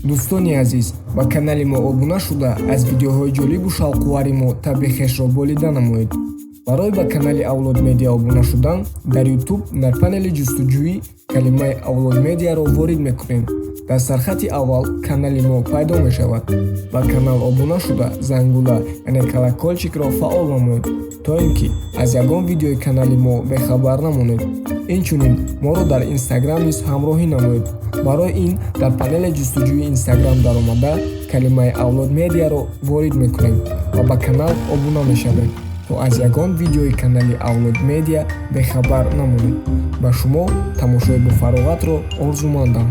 Дӯстони азиз, ба канали мо обуна шуда, аз видеоҳои ҷолибу шавқовари мо табъи хешро болида намоед. Барои ба канали Авлод Медиа обуна шудан дар Ютуб дар панели ҷустуҷӯӣ калимаи Авлод Медиаро ворид мекунем. Дар сархати аввал канали мо пайдо мешавад. Ба канал обуна шуда, зангула, яъне колокольчикро фаъол намоед, то ин ки аз ягон видеои канали мо бехабар намонед. Инчунин моро дар Инстаграм низ ҳамроҳӣ намоед. Барои ин дар панели ҷустуҷӯи Инстаграм даромада, калимаи Авлод Медиаро ворид мекунем ва ба канал обуна мешавем, то аз ягон видеои канали Авлод Медиа бехабар намонед. Ба шумо тамошои бофароғатро орзумандам.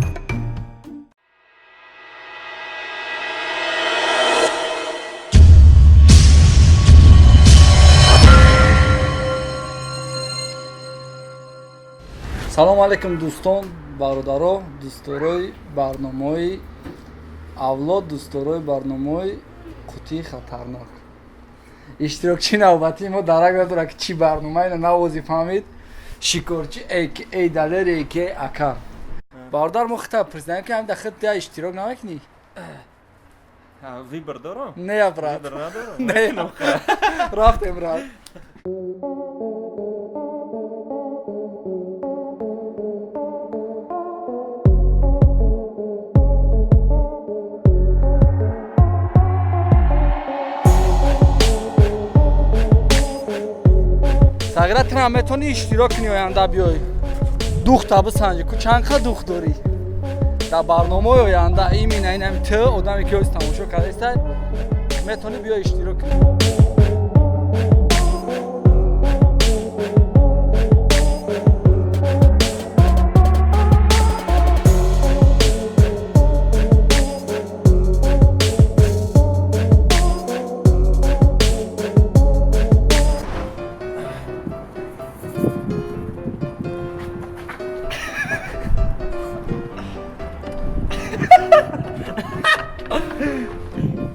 Салому алейкум, дӯстон, бародаро, дӯстдорои барномаҳои Авлод, дӯстдорои барномаҳои Қутии хатарнок. Иштирокчии навбатии мо дарак надорад, ки чӣ барнома ина навози фаҳмид. Шикорчи ака Далер, ака Акар. Бародар, мо хита президент ки ҳамда хит я иштирок намекунӣ? Выбор дорам? Не, брат. Выбор надорам? Не, рафтем, брат. Сағира, ту ҳам метавонӣ иштирок кунӣ, оянда биёй, духта бисанҷӣ, ку чанд қа дух дорӣ. Дар барномаи оянда имина инами ту, одаме ки ҳоз тамошо кардаистай, метавонӣ биёй, иштирок кунӣ.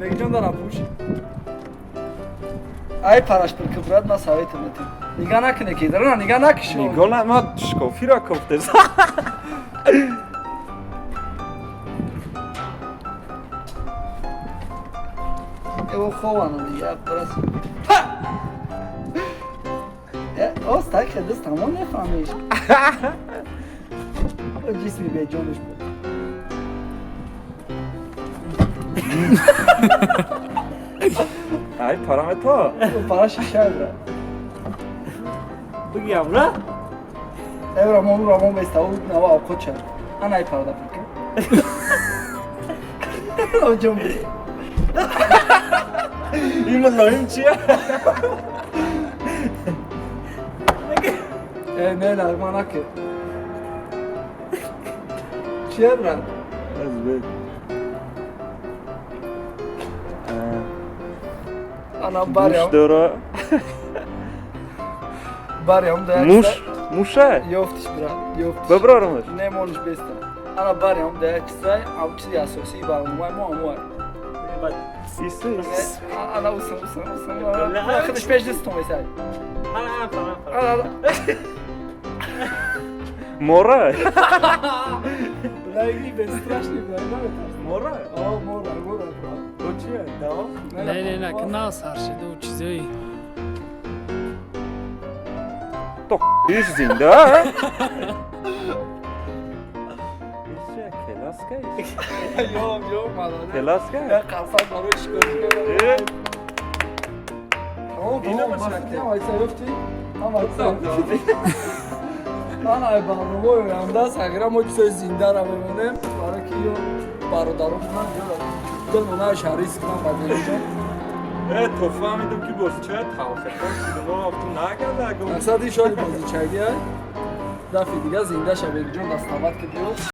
Бегҷон, дара пӯш. Ай параш пир, брат, ма советам метем. Нига накуне ки, дарона нига накишо. Нигоҳ на, ма шкофиро кофтем. Эво хована дига, брат. Э, оз так хедис тамом нефаҳмиш. Ҷисми беҷониш буд. Ай парамето. Пара шиша, брат. Бигиям, на? Э, рамон, рамон беста, у нава овқот шад. Ана ай парада пирка. Оҷон бе. Ин мулоим чия? Э, не, нағма накер. Чия, брат? Аз бег. Ана Муш бариам. дора. Бариам да. Муш, муша. Ёфтиш, брат, ёфтиш. Биброрумаш. Не, молиш беста. Ана бариам да як чизай, ам чизи асосии барномаи мо амуай. Иси. Ана усам, усам, усам. Худаш пеш дастон весай. Ана. Мора. Бля, бесстрашный, бля, наметарсам. Мора. О, мора, мора, брат. О чия? Давом. Не, не, не, ки на саршиду чизои. То иш зинда. Иш чия? Келаска иш. Ём, ём, молодец. Келаска? Я қарсак барои шикорчӣ. Э, Тамом, Ина тамом, бошад. басти, ҳама чиза ёфтӣ? Ҳама чиза ёфтӣ. Ана ай барномаи оянда сағира мо чизои зиндара мемонем, барои ки ё бародарон кунанд, ё дил монааш риск кунанд ба дилҷон. Э, то фаҳмидам ки бозичаи талхетон шуда, мо ту нагада. Мақсад ин шоди бозичагӣ, дафъи дига зинда ша, Бегҷон, дастабат ки биёд.